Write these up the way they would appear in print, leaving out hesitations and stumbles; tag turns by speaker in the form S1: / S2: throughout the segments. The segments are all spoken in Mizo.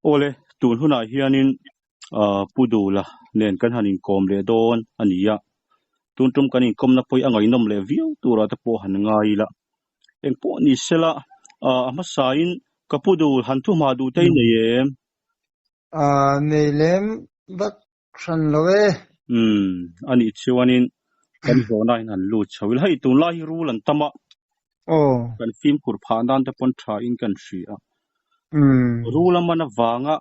S1: Awle, tun hunah hianin Pu Dula nen kan han inkawm leh dawn a ni a, tun tum kan inkawmna pawh hi a ngaihnawm leh viau turah te pawh han ngai ila. Engpawh ni sela, a hmasain ka Pu Dul han thu hma duh te i nei em?
S2: Nei lem vak hran lo e.
S1: Umm, a nih chuanin kan zawhna in han lut chho ila, hei tunlai hi rul an tam a, kan fimkhur phah nan te pawn tha in kan hria a. Rul a man avanga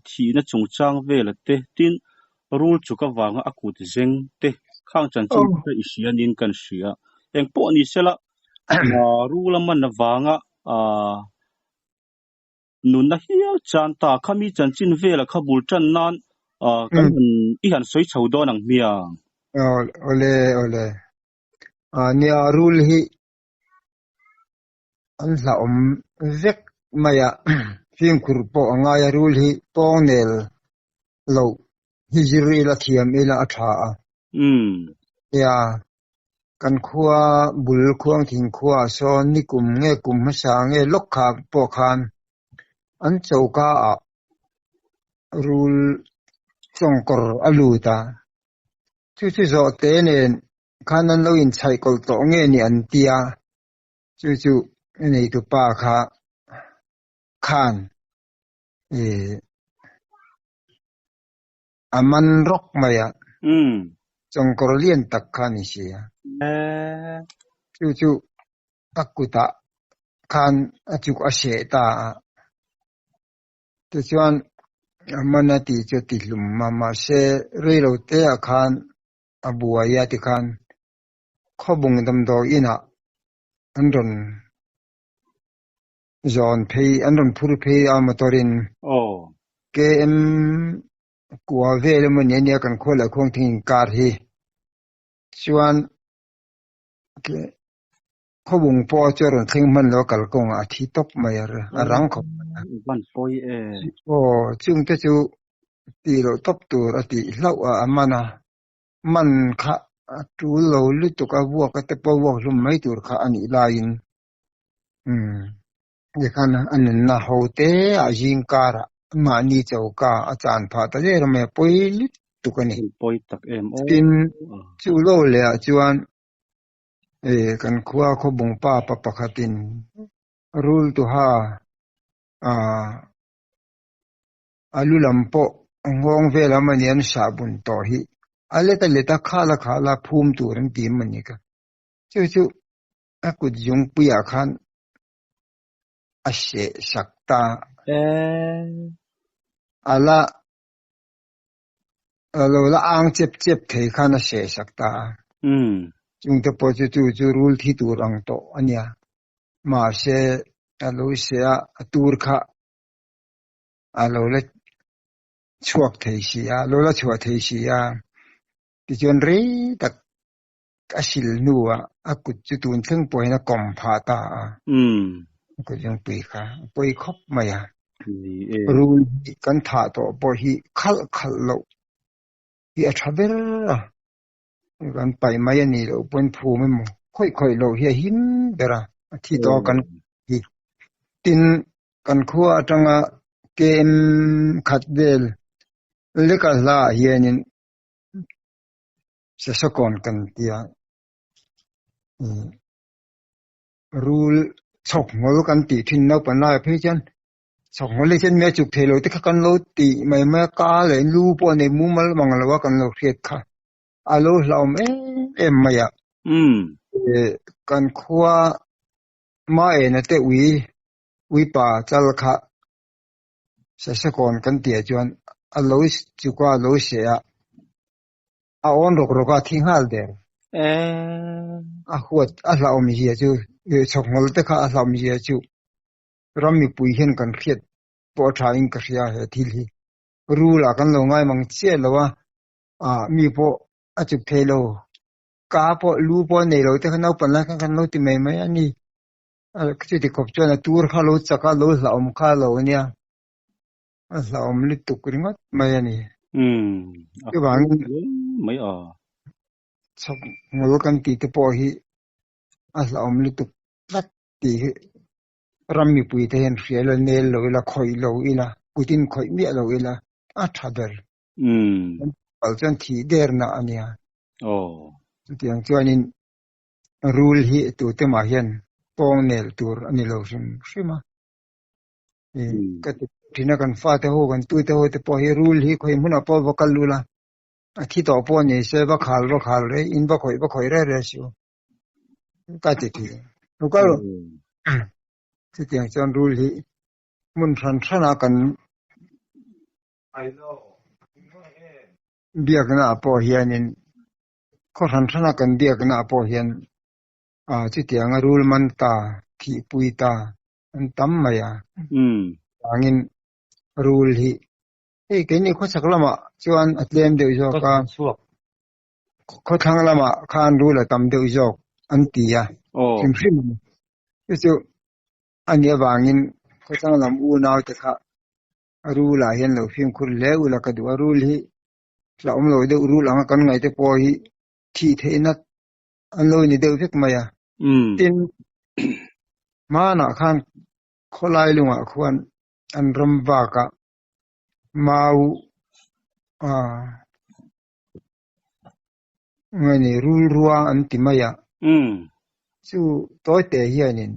S1: thihna chungchang vela te, tin rul chuk avanga a kut zeng te khang chanchin te i hria niin kan hria. Engpawh ni sela, rul a man avanga Nunna hial chan ta khami chanchin vela kha bul tan nan kan han i han sawi chho dawn ang hmiang.
S2: Awle awle. Nia rul hi an hlauhawm vek mai a, fimkhur pawh a ngai a, rul hi tawng nel loh hi zir ila thiam ila a tha a. Nia, kan khua bul khuang thing khua ah sawn ni kum nge kum hmasa nge lawk kha pawh khan an choka ah rul chawngkawr a lut a, chu chu zawh te nen khan an lo inchhaih kawlh tawh nge ni an tia, chu chu neitu pa kha khan ih. A man rawk mai a, chawngkawr lian tak kha a ni si a. Chu chu a kutah khan a chuk a seh ta a. Tichuan a man a tih chu a ti hlum a, mahse reilo te ah khan a buai a tikhan khawbung damdawi inah an rawn Zawn phei an rawn phur phei a motor in KM kua vel emaw ni ania kan khua leh khuang thing inkar hi chuan khawbung pawh chu a rawn thleng hman lo a kalkawngah a thi tawp mai a a rang khawp mai a. Aw chungte chu tih loh tawp tur a tih hlauh a a man a man kha a tul lo lutuk a vuak a te pawh vuak hlum mai tur kha a nih laiin Umm tikhan a nunna ho te ah zing karah mahni choka a chan phah ta zel mai a pawi lutuk a ni.
S1: Pawi tak em aw.
S2: Tin chu lo leh ah chuan e kan khua khawbung pa pa pakhatin rul tuha ah a lu lam pawh nghawng vel a mani an sahbun tawh hi a let a let a khal a khal a phum tur an ti mawni ka chu chu A kut zungpuiah khan a seh sak ta. A la a lo la ang chep chep thei khan a seh sak ta a. Chungte pawh chu chu chu rul thi tur ang tawh a nia. Mahse a lo seh a, a tur kha a lo la chhuak thei si a, a lo la chhuah thei si a. Tichuan rei tak a sil hnuah a kut chu tun thleng pawhin a kawm phah ta a. A kut zungpui kha a pawi khawp mai a. Rul hi kan thah tawh pawh hi khalh khalh loh hi a tha ber a. Kan paih mai a nih loh pawn phum emaw khawih khawih loh hi a him ber a, a thi tawh a kan hi. Tin, kan khua atanga KM khat vel leka hlaah hianin Sasakawn kan tia rul chhawk ngawl kan tih thin naupang laiah phei chuan chhawk ngawl hi chuan mi a chuk thei lo te kha kan lo tih mai mai a ka leh lu pawh a nei mumal mang lo a kan lo hriat kha a lo hlauhawm em em mai a kan khua Maena te ui uipa chal kha Sasakawn kan tih ah chuan a lo chuk a a lo seh a. A awn rawk rawk a thi nghal der. A huat a hlauhawm zia chu chhawk ngawl te kha a hlauhawm zia chu ram mipui hian kan hriat pawh a tha in ka hria he thil hi. Rul ah kan lo ngai mang chiah lo a, ah mi pawh a chuk thei lo, ka pawh lu pawh a nei lo te kha naupang lai khan kan lo ti mai mai a ni. Chuti khawp chuan a tur kha lo chak a, lo hlauhawm kha lo nia. A hlauhawm lutuk ringawt mai a ni. Chuvangin
S1: mai a.
S2: Chhawk ngawl kan tih te pawh hi a hlauhawm lutuk tlat tih hi ram mipui te hian hria ila, nel lo ila, khawih lo ila. Kutin khawih miah lo ila a tha ber. Pal chuan thih derna a nia. Chutiang chuanin rul hi tute mah hian pawng nel tur a ni lo hrim hrim a. Ka ti thin a, kan fate ho, kan tute ho te pawh hi rul hi khawi hmunah pawh va kal ula, a thi tawh pawh ni se va khal va khal rei in va khawih va khawih reh reh si u. Ka ti thin. Lo kal chutiang chuan rul hi hmun hran hranah kan biaknaah pawh hianin khaw hran hrana kan biaknaah pawh hian ah chutianga rul man ta thihpui ta an tam mai a. Vangin rul hi hei keini khawchhak lamah chuan a tlem deuh zawk a, khawthlang lamah khan rul a tam deuh zawk an ti a, hrim hrim a ni. Chu chu a nih avangin khawchhang lam unaute kha rul ah hian lo fimkhur hle ula ka duh a, rul hi hlauhawm lo deuh rul anga kan ngaih te pawh hi thih theihna an lo ni deuh vek mai a. Tin, hmanah khan khawlai lungah khuan an ram bakah mau ah nge ni rul rua an ti mai a. Chu tawi te hianin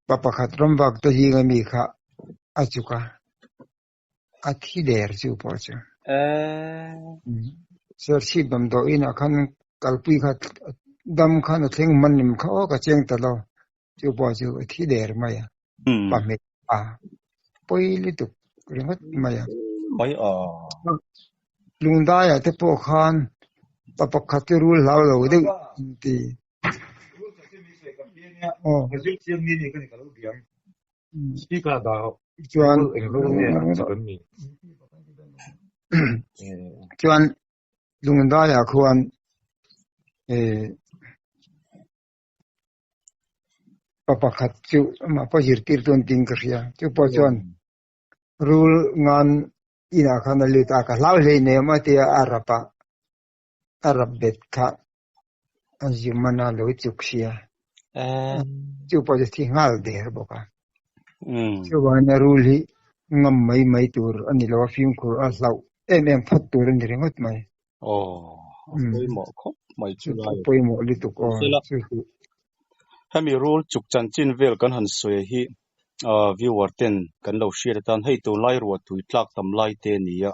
S2: pa pakhat ram vak te zinga mi kha a chuk a, a thi der chu pawh chu. Serchhip damdawi inah khan kalpui kha dam khan a thleng man em kha aw ka cheng ta lo, chu pawh chu a thi der mai a, pa hmet pa pawi lutuk ringawt mai a.
S1: Mai a.
S2: Lungdaiah te pawh khan pa pakhat chu rul hlau lo deuh an ti. Aw. Chuan chuan Lungdaiah khuan eh pa pakhat chu amah pawh zirtirtu an tiin ka hria. Chu pawh chuan rul ngan inah khan a lut a, ka hlau hlei nei awm a tia a rap a, a rap bet kha a zum a lo chuk sia. Chu pawh chu thi nghal der bawk a. Chuvangin a rul hi ngam mai mai tur a ni lo a, fimkhur a hlauh em em phawt tur a ni ringawt mai.
S1: Aw, a pawimawh khawp mai chu lai.
S2: A pawimawh lutuk aw.
S1: Chu chu. Hemi rul chuk chanchin vel kan han sawi hi viewer ten kan lo hriat atan hei tunlai ruah tui tlak tam lai te a ni a,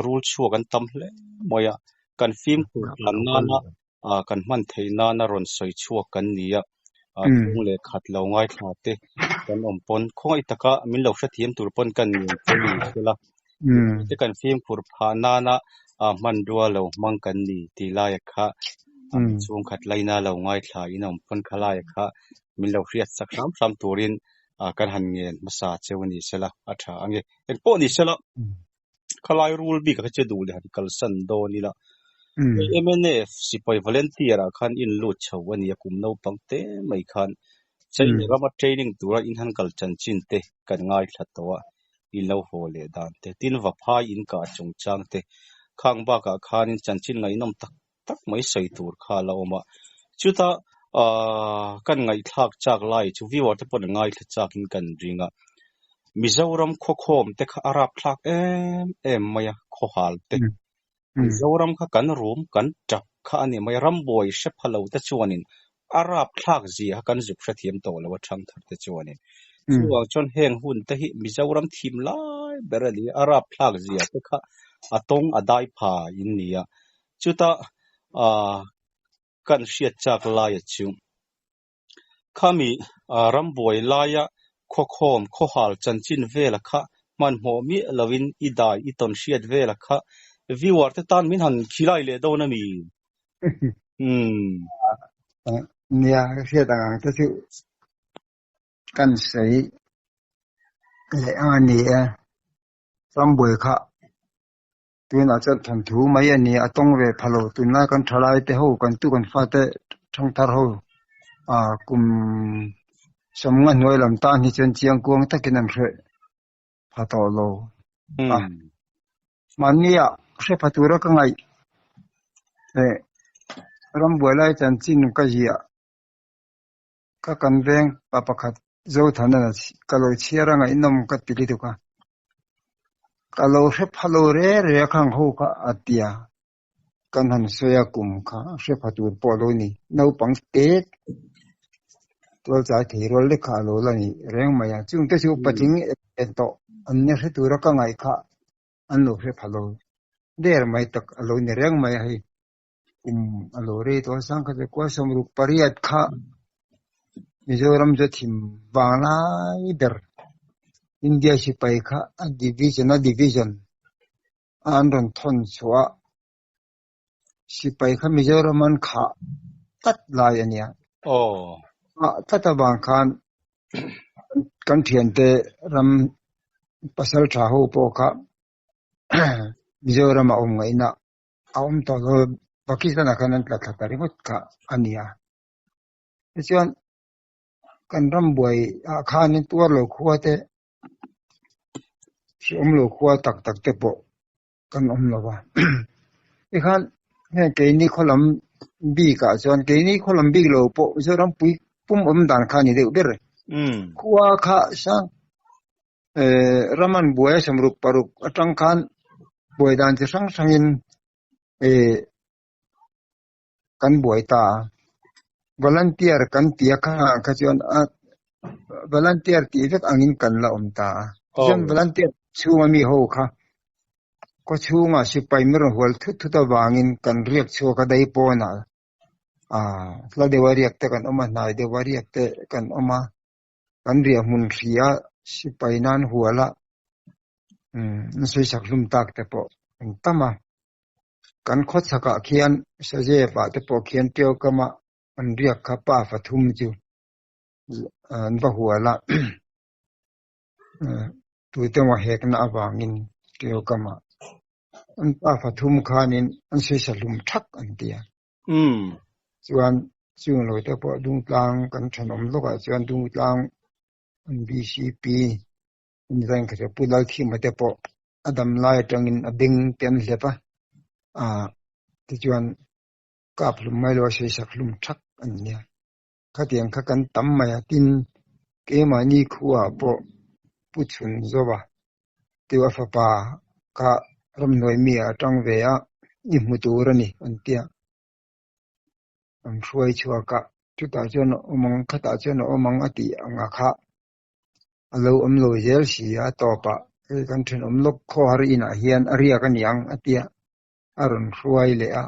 S1: rul chhuak an tam hle mai a, kan fimkhur tlan nana kan hman theih nana rawn sawi chhuak kan ni a, chhung leh khat lo ngaithla te kan awm pawn khawngaih taka min lo hrethiam tur pawn kan ngen che ni sela, te kan fimkhur phah nana hmanrua lo hmang kan ni tih laia kha chhungkhat laina lo ngaithla in a awm pawn kha laia kha min lo hriat sak hram hram turin kan han ngen hmasa cheu ni sela a tha ange. Engpawh ni sela khalai rul bik a kha che duh leh han kalsan dawn ila. MNF sipai volunteer ah khan in lut chho a ni a kum naupang te mai khan China rama training tura in han kal chanchin te kan ngaithla tawh a, in lo haw leh dan te, tin Vaphai in kah chungchang te khang bakah khanin chanchin ngaihnawm tak tak mai sawi tur kha a la awm a. Chuta kan ngaihthlak chak lai chu viewer te pawh an ngaithla chakin kan ring a. Mizoram khawkhawm te kha a rapthlak em em mai a, khawhal te. Mizoram kha kan rum, kan tap kha a ni mai a, rambuai hre pha lo te chuanin a rapthlak zia kha kan zuk hrethiam tawh lo a thangthar te chuanin. Chuvang chuan heng hun te hi Mizoram thim lai ber a ni a, a rapthlak zia te kha a tawng a dai pha in ni a. Chuta kan hriat chak laia chu khami rambuai laia khawkhawm khawhal chanchin vela kha hmanhmawh miah lovin i dai i tawn hriat vela kha viewer te tan min han khilai leh dawn a mi? Umm.
S2: Nia, ka hriat ang ang te chu kan sawi leh ang a ni e. Rambuai kha Tunah chuan thawnthu mai a ni, a tawng ve pha lo. Tunlai kan thalai te ho, kan tu kan fate thangthar ho ah kum sawmnga hnuai lam tan hi chuan chiang kuang takin an hre pha tawh lo a. Mahnia hre pha tura ka ngaih leh rambuai lai chanchin ka ziah kha kan veng pa pakhat. Zothanan ka lo chhiar a ngaihnawm ka ti lutuk a, ka lo hre pha lo re re a khang ho kha a ti a, kan han sawi a kum kha hre pha tur pawh a lo ni, naupang te tual chai thei rual lek kha a lo la ni reng mai a, chungte chu patling en tawh an nia hre tura ka ngaih kha an lo hre pha lo der mai tak a lo ni reng mai a hei. Kum a lo rei tawh a, sangkhat leh kua sawmruk pariat kha Mizoram chu a thim vang lai ber. India sipai kha a division a division a an rawn thawn chhuah a, sipai kha Mizoram an khah tlat lai a nia. Khah tlat avang khan kan thiante ram pasal tha ho pawh kha Mizoram a awm ngaihna a awm tawh lo, Pakistan ah khan an tla thla ta ringawt kha a ni a. Tichuan kan ram buai ah khanin tuar lo khua te, hreawm lo khua tak tak te pawh kan awm lo va. Tikhan heng keini khaw lam bik ah chuan keini khaw lam bik lo pawh Mizoram pui pum awm dan kha a ni deuh ber. Khua kha sang ram an buai a sawmruk paruk atang khan buai dan chi hrang hrangin kan buai ta a, volunteer kan ti a kha kha chuan a volunteer tih vek angin kan la awm ta a, tichuan volunteer chhunga mi ho kha khaw chhunga sipai mi rawn hual thut thut avangin kan riak chhuak a dai pawnah hla deuha riak te kan awm a hnai deuha riak te kan awm a. Kan riah hmun hria sipai nan hual a, an sawi sak hlum tak te pawh an tam a. Kan khawchhakah khian Sazep ah te pawh khian Tiaukama an riak kha pa fathum chu an va hual a, tute emaw hekna avangin Tiaukama an pa fathum khanin an sawi sa hlum thak an ti a. Chuan chung lo te pawh Dungtlang kan thenawm lawkah chuan Dungtlang an BCP inzain kha chu Pu Lalthima te pawh a dam lai atangin a beng te an hlep a, ah tichuan kap hlum mai lo a sawisak hlum thak an nia. Khatiang kha kan tam mai a, tin keimahni khuaah pawh Pu Chhun Zova tiu a fapa kha ramhnuai mi ah a tang ve a, i hmu tur a ni an tia. An hruai chhuak a, chutah chuan a awm ang, khatah chuan a awm ang a tih ang a kha a lo awm lo zel si a, tawpah hei kan thenawm lawk khawhar inah hian a riak a ni ang a tia a rawn hruai leh a.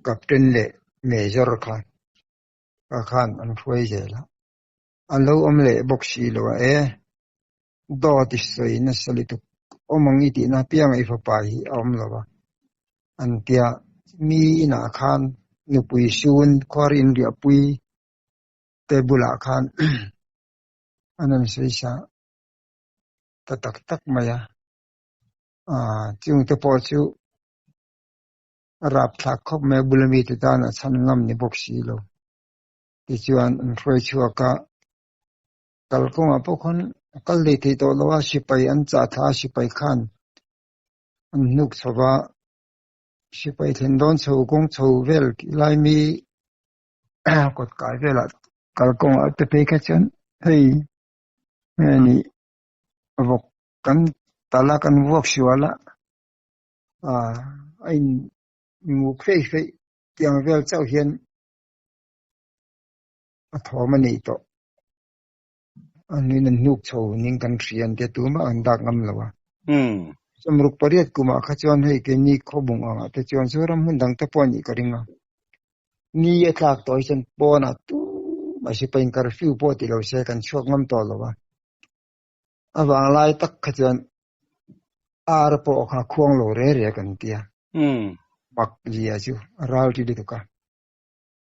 S2: Captain leh Major kha ka khan an hruai zel a, a lo awm leh bawk si lo a e, dawt i sawi nasa lutuk, awm ang i tihna apianga i fapa hi a awm lo a, an tia mi inah khan nupui sun khuar inriahpui te bulah khan an han sawi sa ta tak tak mai a, chungte pawh chu A rapthlak khawp mai a, bula mite tan a chhan ngam ni bawk si lo. Tichuan an hruai chhuak a, kalkawngah pawh khawn a kal leh thei tawh lo a, sipai an chah thla a, sipai khan an hnuk chho va, sipai thlen dawn chho kawng chho vel lai mi kawt kai velah kalkawngah te phei kha chuan hei nge ni vawk kan tal a, kan vuak sual a. A in nguk feih feih tiang vel chauh hian a thawm a neih tawh. A hnuin an hnuk chho ning kan hria an tia tumah an dak ngam lo a. Sawmruk pariat kumah kha chuan hei keini khawbung angah te chuan Zoram hmun dang te pawh a nih ka ring a. Ni a tlak tawh hi chuan pawnah tumah sipai in curfew pawh ti lo se kan chhuak ngam tawh lo a. A vanglai tak kha chuan ar pawh kha khuang lo re re kan ti a. Bak zia chu a ral ri lutuk a.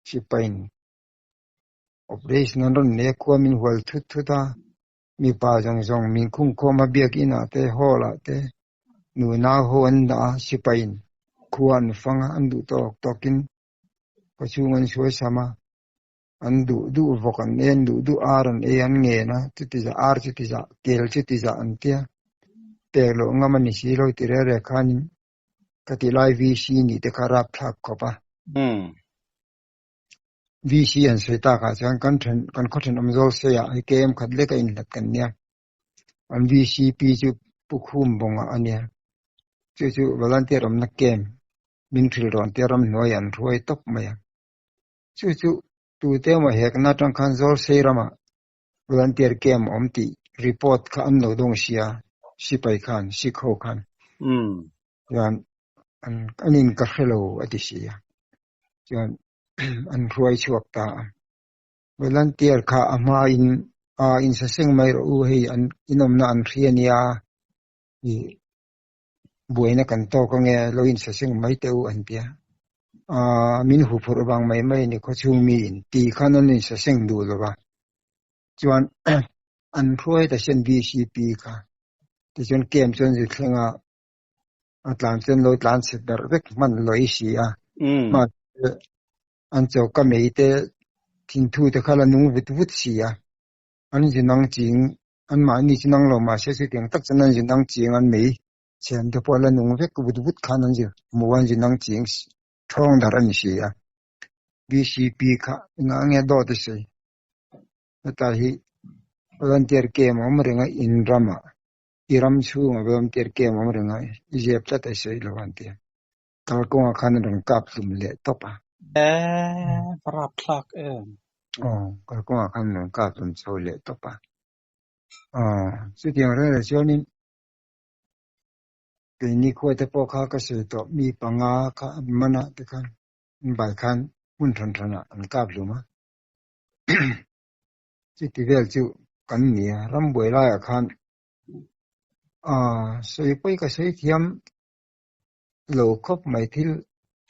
S2: Sipain operation an rawn nei a, khua min hual thut thut a, mipa zawng zawng min khung khawm a, biakin ah te, hall ah te, nunau ho an dah a, sipain khua an fang a, an duh tawk tawkin khawchhung an suai sam a. An duh duh vawk an ei, an duh duh ar an ei, an ngen a, chuti zah ar chuti zah, kel chuti zah an tia. Pek loh ngam a ni si lo ti reh reh khanin ka ti lai VC nih te kha rapthlak khawp a. VC han sawi takah chuan kan then kan khaw thenawm zawl sawiah hei KM khat lek a inhlat kan nia. An VCP chu Pu Khum Bawngah a nia. Chu chu volunteer awmna camp min hrilh rawn tia ramhnuaiah an hruai tawp mai a. Chu chu tute emaw hekna atang khan Zawlsei ramah volunteer camp awm tih report kha an lo dawng sia, sipai khan, Sikh ho khan. Chuan an an in ka hre lo a ti si a. Chuan an hruai chhuak ta a. Volunteer kha a hma in a insaseng mai rawh u hei an inawmna an hria nia i buaina kan tawk ange lo insaseng mai teh u an tia. Aaa min huphurh vang mai mai a ni khawchhung mi in ti khan an insaseng duh lo va. Chuan an hruai ta sian VCP kha tichuan camp chuan zu thleng a a tlan chuan lo tlan chhe darh vek hman lawih si a. Mahse an choka mei te thingthu te kha la nung vut vut si a, an zu nang ching an mahni chu nang lo mahse chutiang tak chuan an zu nang ching an mei chhem te pawh la nung vek vut vut khan an zu hmuh a an zu nang ching thawng darh a ni si a. BCP kha engah nge dawt a sawi? Heta hi volunteer camp a awm reng a in ramah i ram chhungah volunteer camp a awm reng a i zep tlat a i sawi lo an ti a. Kalkawngah khan an rawn kap hlum leh tawp a.
S1: Eee, va rapthlak em.
S2: Aw, kalkawngah khan an rawn kap hlum chho leh tawp a. Aw, chutiang reng reng chuanin keini khuate pawh kha ka sawi tawh mi panga kha an man a tikhan an bai khan hmun hran hranah an kap hlum a. Chuti vel chu kan ni a, rambuai laiah khan aw sawi pawi ka sawi thiam. Lo khawp mai thil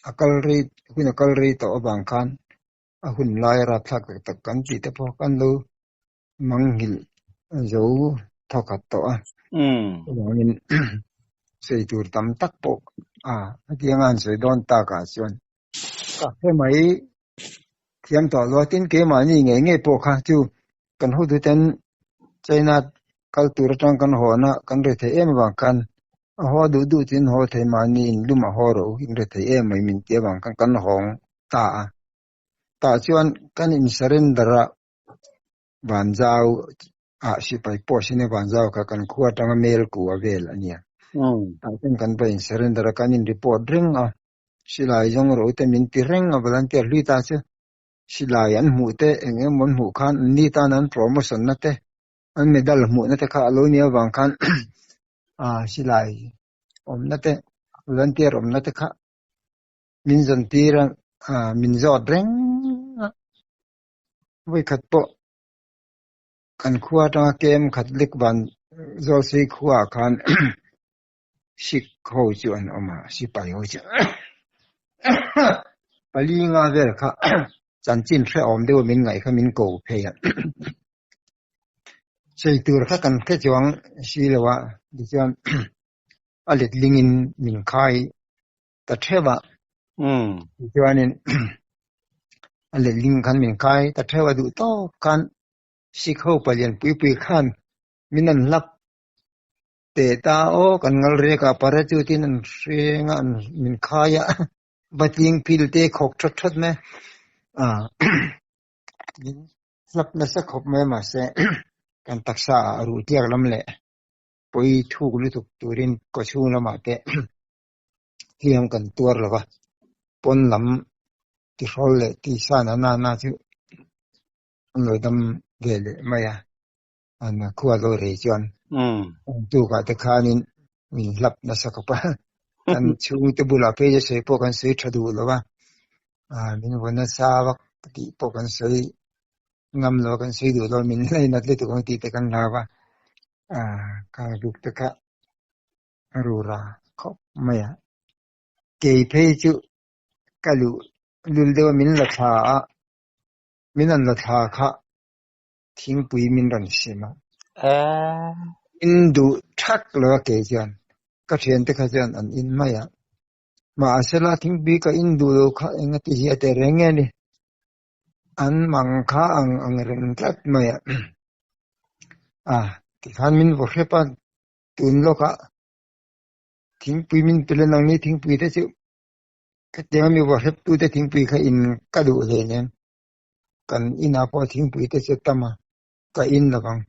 S2: a kal rei hun a kal rei tawh avang khan a hun lai a rapthlak tak tak kan tih te pawh kan lo manghilh zo thawkhat tawh a. Chuvangin sawi tur tam tak pawh a hetianga han sawi dawn takah chuan ka hre mai thiam tawh lo a, tin keimahni ngei ngei pawh kha chu kan hotuten China kal tur atang kan hawn a, kan re thei em avang khan a haw duh duh chu in haw thei mahni in lum a haw rawh u, in re thei em mai min ti avang khan kan hawng ta a. Tah chuan kan in surrender a, Vanzau ah sipai post in Vanzau kha kan khua atanga mel kua vel a nia. Tah chuan kan va in surrender a, kan in report reng a, silai zawng rawh u te min ti reng a, volunteer hlui ta chu Silai an hmuh te eng emaw an hmuh khan an ni tan an promotion na te an medal hmuh na te kha a lo nih avang khan ah silai awmna te volunteer awmna te kha min zawn tir a ah min zawt reng a vawikhat pawh kan khua atanga kem khat lek van Zawlsei khua ah khan Sikh ho chu an awm a, sipai ho chu pali nga vel kha chanchin hrehawm deuh min ngaih kha min ko phei a. Sawi tur kha kan hre chuang si lo a, tichuan a letlingin min khai ta theuh a. Tichuanin a letling khan min khai ta theuh a duh tawk khan Sikh ho palian pui pui khan min an hlap Teh ta aw kan ngal rek a parachute in an hreng a an min khai a batling phil te khawk that that mai a min hlap nasa khawp mai a mahse kan taksa ah ruh tliak lam leh pawi thuk lutuk turin kaw chhung lamah te hliam kan tuar lo va pawn lam tihrawl leh tihsan a nana chu an lo dam ve leh mai a. An khua lo rei chuan tukah te khanin min hlap nasa khawp a, kan chhungte bulah phei chu sawi pawh kan sawi tha duh lo a, min vaw nasa vak tih pawh kan sawi ngam lo a, kan sawi duh lo a, min lainat lutuk ang tih te kan hlau a, ka ruk te kha a rura khawp mai a, kei phei chu ka luh lul deuh a min la thla a, min rawn la thla kha. Thingpui min rawn sim a. In duh thak lo a kei chuan ka thiante kha chuan an in mai a. Mahsela thingpui ka in duh lo kha eng a ti hi a ti reng nge ni. An mang kha ang ang reng tlat mai a. A tikhan min vaw hrep a tun lawkah thingpui min pe len ang ni thingpui te chu khatiang a mi vaw hrep tute thingpui kha in ka duh hleinem. Kan inah pawh thingpui te chu tam a, ka in lovang.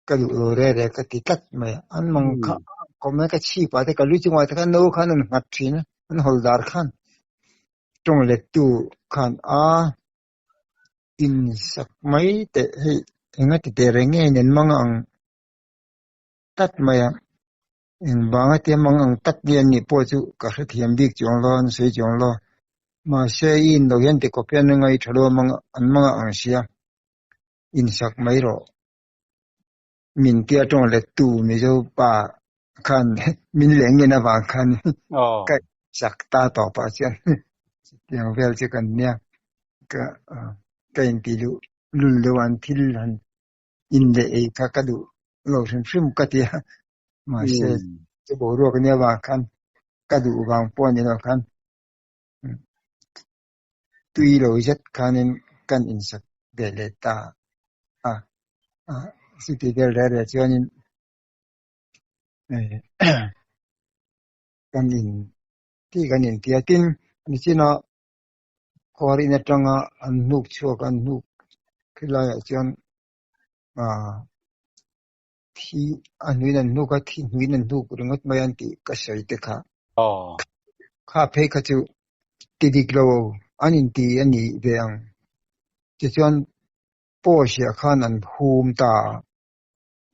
S2: Ka duh lo re re ka ti tlat mai a. An mang kha kawm mai ka chhip ah te ka lu chungah te khan no khan an nghat thin a, an hawl dar khan tawng let tu khan a in sak mai teh hei enga ti teh reng nge nen mang ang tlat mai a. Engvanga tia mang ang tak nge an nih pawh chu ka hrethiam bik chuang lo, an sawi chuang lo. Mahse i in lo hian tikawp hian a ngaih tha lo mang an mang ang sia, insak mai rawh. Min tia tawng let tu Mizo pa khan min leng ngen avang khan ka sak ta tawh pah chuan chutiang vel chu kan nia. Ka ka inti luh lul deuh an thil han in leh ei kha ka duh lo hrim hrim ka ti a, mahse chu boruak nia vang khan ka duh vang pawh ni lo khan tui lo zet khanin kan insak ve leh ta a, chuti vel reh reh chuanin kan in ti kan in tia tin nichinah Khuarin atanga an hnuk chhuak an hnuk khilaiah chuan aah thi a hnuin an hnuk a thi hnuin an hnuk ringawt mai an tih ka sawi te kha. Kha phei kha chu ti dik lo an inti a nih ve ang. Tichuan post-ah khan an hum ta a,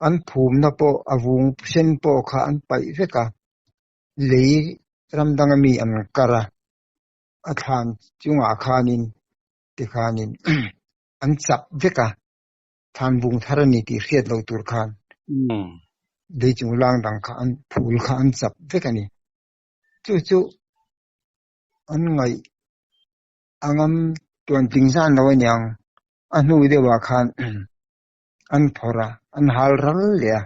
S2: an phumna pawh a vung sen pawh kha an paih vek a, lei ram danga mi an kar a. A thlan chungah khanin tikhanin an chap vek a, thlan vung thar a ni tih hriat lo tur khan lei chung lang dang kha an phul kha an chap vek a ni. Chu chu an ngaih a ngam tuan tling zan lo a niang, a hnu deuhah khan an phawrh a, an hal ral leh a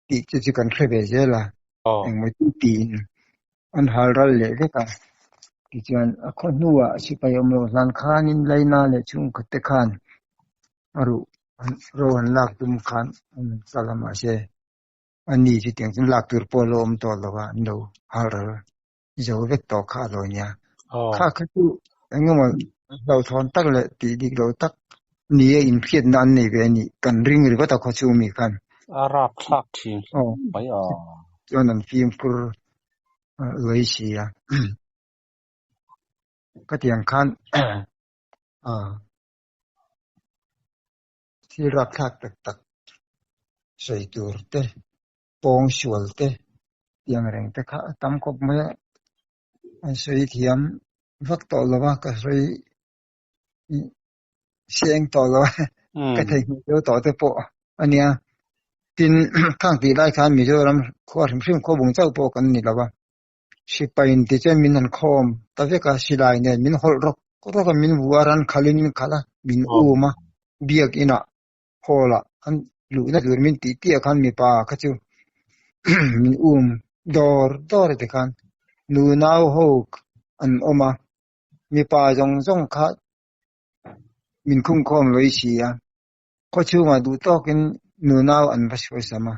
S2: tih chu chu kan hre ve zel a, engmaw ti tiin an hal ral leh vek a. Tichuan a khaw hnuah sipai awm loh hlan khanin Laina leh chhungkhat te khan a ruh ro han lak tum khan an kal a, mahse a ni chutiang chuan lak tur pawh a lo awm tawh lo a, an lo hal ral zo vek tawh kha a lo nia. Kha kha chu engemaw hlauhthawn tak leh tih dik lo tak ni a inhriatna an nei ve a nih kan ring ringawt a khawchhung mi khan.
S1: A rap thlak thin hle mai a.
S2: Chuan an fimkhur lawih si a. Ka tiang khan thil rap thlak tak tak sawi tur te pawng sual te tiang reng te kha a tam khawp mai a, an sawi thiam vak tawh lo a, ka sawi seng tawh lo a, ka theihnghilh deuh tawh te pawh a nia. Tin, khang tih lai khan Mizoram khua hrim hrim khawbung chauh pawh kan ni lo a, sipai in ti chuan min han khawm ta vek a, silai nen min hawlh rawk rawk a, min vuah a, ran khalin min khalh a, min um a, biak inah hall ah an luhna tur min tih tih ah khan mipa kha chu min um dawr dawr a ti khan nu nau ho an awm a, mipa zawng zawng kha min khung khawm lawih si a, khaw chhungah duh tawkin nu nau an va sawi sam a,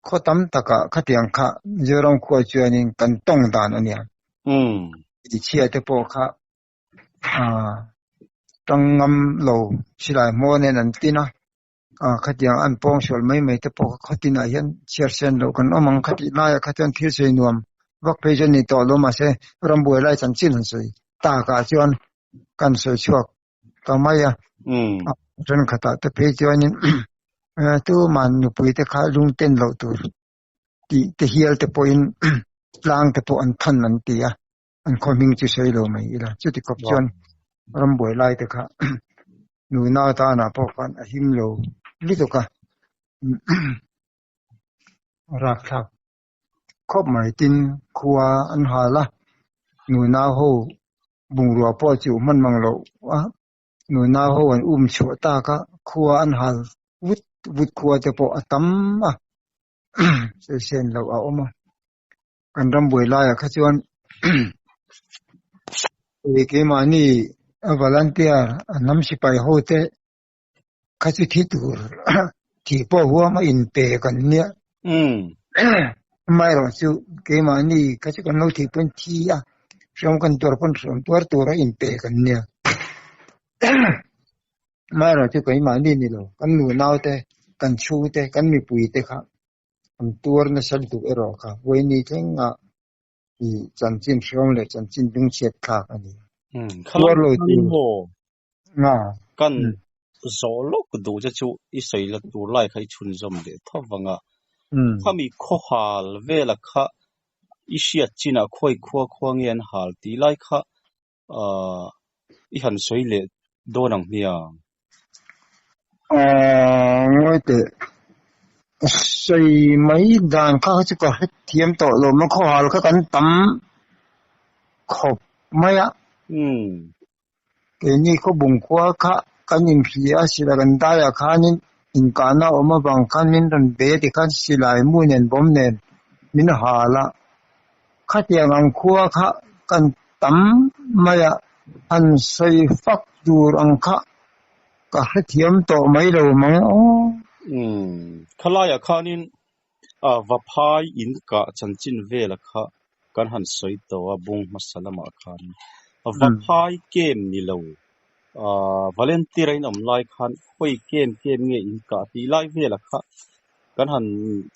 S2: khaw tam takah khatiang kha Mizoram khua chuanin kan tawng dan a nia, hmeichhia te pawh kha Tang ngam lo silai hmaw nen an tin a, khatiang an pawng sual mai mai te pawh kha khawtinah hian chhiar sen loh kan awm ang khatih laiah kha chuan thil sawi nuam vak phei chu a ni tawh lo mahse rambuai lai chanchin han sawi takah chuan kan sawi chhuak ta mai a, thenkhatah te phei chuanin tuman nupui te kha lungten loh tur tih te hial te pawhin tlang te pawh an than an ti a. An khaw hming chu sawi lo mai ila. Chuti khawp chuan rambuai lai te kha nuna tanah pawh khan a him lo lutuk a. Rakthlak khawp mai tin khua an hal a, nuna ho bungrua pawh chu hman mang loh a, nuna ho an um chhuah tak a, khua an hal vut vut khua te pawh a tam a, sawi sen loh a awm a. Kan ram buai laiah kha chuan hei keimahni a volunteer a hnam sipai ho te kha chu thi tur thih pawh huam a inpe kan nia. Amaherawh chu keimahni kha chu kan lo thih pawn thi a, hreawm kan tuar pawn hreawm tuar tur a inpe kan nia. Amaherawhchu keimahni ni lo, kan nunaute, kan chhungte, kan mipuite kha an tuar nasa lutuk erawh kha vawiini thlengah i chanchin hriawm leh chanchin dungchhiat thlak a ni. Tuar lo tur nga.
S1: Kan zawh lawk duh che chu i sawi la tur lai kha i chhunzawm leh tho vang a. Khami khaw hal vela kha i hriat chinah khawi khua khua nge an hal tih lai kha i han sawi leh dawn ang hmiang.
S2: Ngawi teh, sawi mai dan kha chu ka hrethiam tawh lo maw, khawhal kha kan tam khawp mai a. Keini khawbung khua kha kan inhria a, silai kan daiah khanin inkahna a awm avang khan min rawn bei a tikhan silai mu nen bawm nen min hal a. Khatiang ang khua kha kan tam mai a, han sawi fak tur ang kha ka hrethiam tawh mai lo mang aw.
S1: Umm, khalaiah khanin Vaphai in kah chanchin vela kha kan han sawi tawh a, bung hmasa lamah khan Vaphai kem ni lo, Volunteer a in awm lai khan khawi kem kem nge in kah tih lai vela kha kan han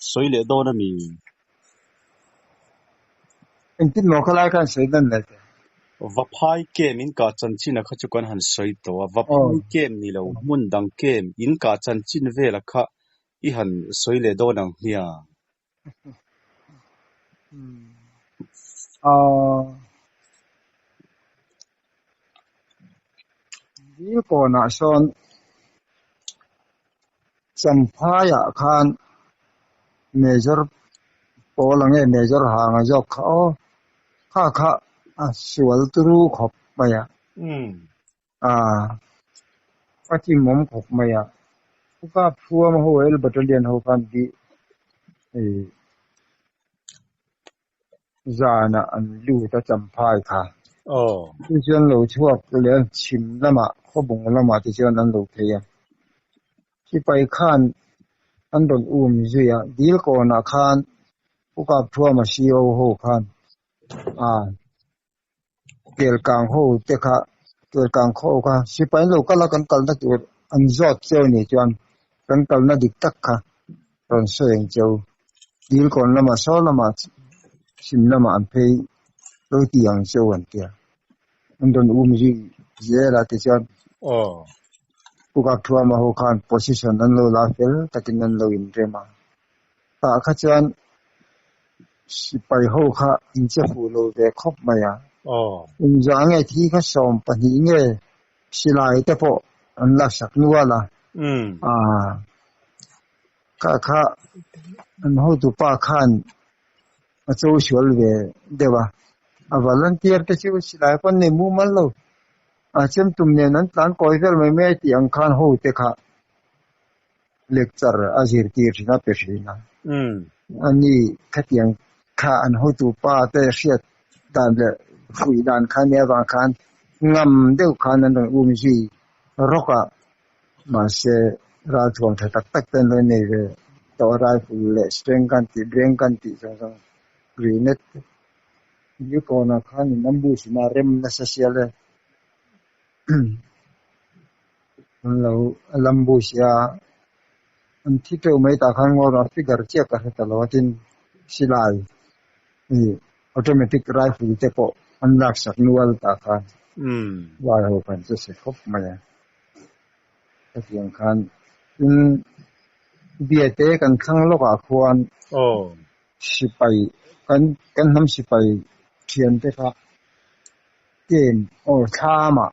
S1: sawi leh dawn a mi?
S2: Engtin maw khalai khan sawi dan leh teh?
S1: Vaphai kem in kah chanchin a kha chu kan han sawi tawh a, Vaphai kem ni lo, hmun dang kem in kah chanchin vela kha I han sawi leh dawn ang hmiang.
S2: Dil kawnah sawn Champhaiah khan Major pawl ang nge Major hang a zawk kha aw, kha kha a sual turu khawp mai a. A chimawm khawp mai a, Pu Kap Thuam ho El Battalion ho khan hi zanah an lut a Champhai kha. Chu chuan lo chhuak leh chhim lamah khawbung lamah te chuan an lo phei a. Sipai khan an rawn um zui a, dil kawnah khan Pu Kap Thuama CO ho khan Kelkang ho te kha Kelkang khaw kha sipai an lo kal a kan kalna tur an zawt cheu ni chuan kan kalna dik tak kha rawn sawi ang cheu Dilkawn lamah saw lamah chhim lamah an phei lo ti ang cheu an tia an rawn um zui zel a tichuan Pu Kapthuama ho khan position an lo la fel takin an lo inrem a tah kha chuan Sipai ho kha in che fuh lo ve khawp mai a. Inzah nge thi kha 12 nge silai te pawh an laksak nual a. Kha kha an hotupa khan a cho sual ve deuh a. A volunteer te chu silai pawn nei mumal lo. A chem tum nen an tlan kawi vel mai mai a tih ang khan ho te kha lecture a zirtir thin a pe thin a. Ani khatiang kha an hotu pa te hriat dan leh fuih dan kha nia avang khan ngam deuh khan an rawn um zui rawk a, mahse ralthuam tha tak tak te an lo nei ve tawh a, rifle leh strength gun tih breng gun tih zawng zawng grenade te Newton-a khan in ambush in a rem nasa sia le. An lo lambush a, an thi teuh mai tah khan ngawr a figure chiah ka hre ta lo a tin silai ih automatic rifle te pawh an laksak nual tah khan vai ho khan chu se khawp mai a hetiang khan tin Biate kan thlang lawkah khuan sipai kan kan hnam sipai thiante kha Kem or thlamah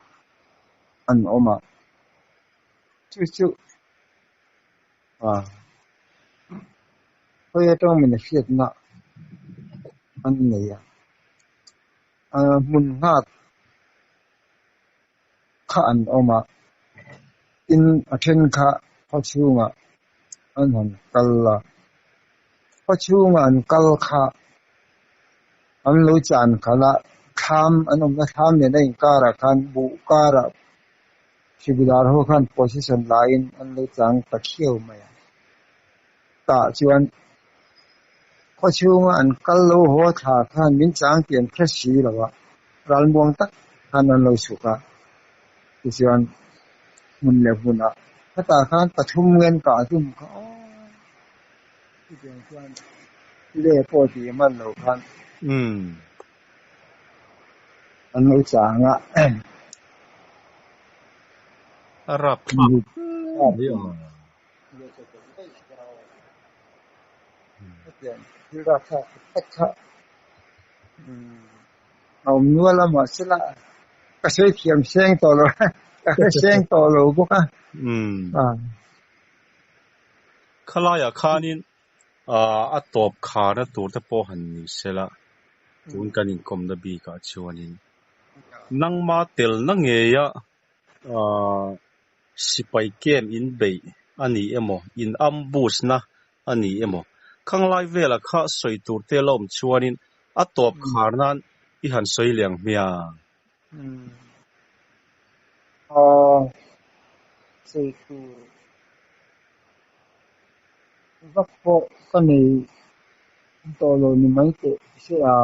S2: an awm a, chu chu ah hawi atang min hriatna an nei a, ah hmun nghak kha an awm a, tin a then kha khaw chhungah an han kal a, khaw chhungah an kal kha an lo chan khalh a, thlam an awmna thlam nen a inkarah khan buh karah Sibidar ho khan position laiin an lo chang ta khiau mai a, tah chuan khaw chhunga an kal lo haw thla khan min chang tih an hre si lo a, ralmuang tak khan an lo chhuk a, tichuan. hmun leh hmunah khatah khan pathum nge an kah hlum kha aw chutiang chuan le pawh tih hman loh khan an lo chang a.
S1: A rap thlak mai a.
S2: Thil rap thlak tak kha a awm nual a mahsela ka sawi thiam seng tawh lo ka hre seng tawh lo bawk a.
S1: Khalaiah khanin a tawp kharna tur te pawh han ni sela tun kan inkawmna bikah chuanin nangma telna ngeia sipai camp in beih a ni emaw in ambush na a ni emaw khanglai velah kha sawi tur te la awm chuanin a tawp khar nan i han sawi liang hmiang.
S2: Sawi tur vak pawh ka nei tawh lo ni mai teh se a.